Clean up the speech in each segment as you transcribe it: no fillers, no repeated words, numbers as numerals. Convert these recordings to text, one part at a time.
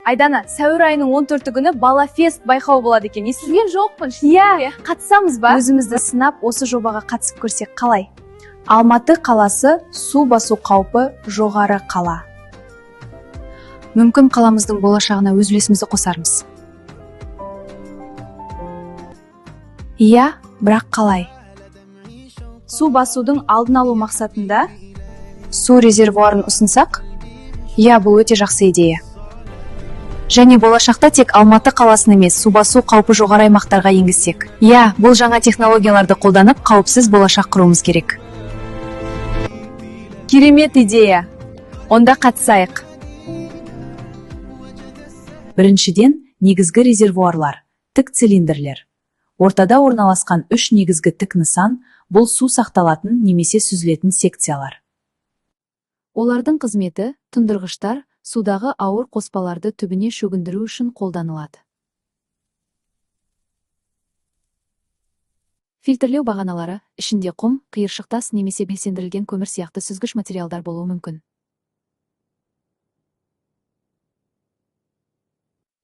Айдана, сәуір айының 14 күні Бала Фест байқауы болады екен. Естіген жоқпын. Иә, қатысамыз ба? Өзімізді сынап, осы жобаға қатысып көрсек қалай? Алматы қаласы су басу қаупі жоғары қала. Мүмкін, қаламыздың болашағына өз үлесімізді қосармыз. Иә, бірақ қалай? Су басудың алдын алу мақсатында су резервуарын ұсынсақ? Иә, бұл өте жақсы идея. Және болашақта тек Алматы қаласын емес, су басу қаупі жоғары аймақтарға енгізсек. Иә, бұл жаңа технологияларды қолданып, қауіпсіз болашақ құруымыз керек. Керемет идея. Онда қатысайық. Біріншіден, негізгі резервуарлар, тік цилиндрлер. Ортада орналасқан үш негізгі тік нысан — бұл су сақталатын немесе сүзілетін секциялар. Олардың қызметі тұндырғыштар судағы ауыр қоспаларды түбіне шөгіндіру үшін қолданылады. Фильтрлеу бағаналары ішінде құм, қиыршық тас немесе белсендірілген көмір сияқты сүзгіш материалдар болуы мүмкін.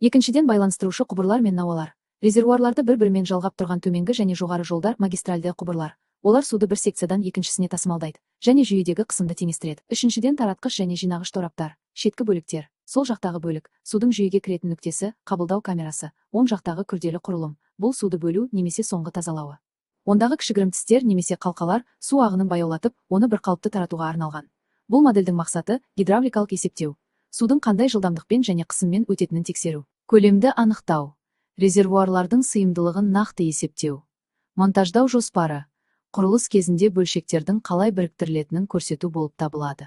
Екіншіден, байланыстырушы құбырлар мен науалар. Резервуарларды бір-бірімен жалғап тұрған төменгі және жоғары жолдар — магистральді құбырлар. Олар суды бір секциядан екіншісіне тасымалдайды және жүйедегі қысымды теңестіреді. Үшіншіден, таратқыш және жинағыш тораптар, шеткі бөліктер. Сол жақтағы бөлік — судың жүйеге кіретін нүктесі, қабылдау камерасы. Оң жақтағы күрделі құрылым — бұл суды бөлу немесе соңғы тазалауы. Ондағы кішігірім тістер немесе қалқалар су ағынын баяулатып, оны бірқалыпты таратуға арналған. Бұл модельдің мақсаты — гидравликалық есептеу. Судың қандай жылдамдықпен және қысыммен өтетінін тексеру. Көлемді анықтау. Резервуарлардың сыйымдылығын нақты есептеу. Монтаждау жоспары. Құрылыс кезінде бөлшектердің қалай біріктірілетінін көрсету болып табылады.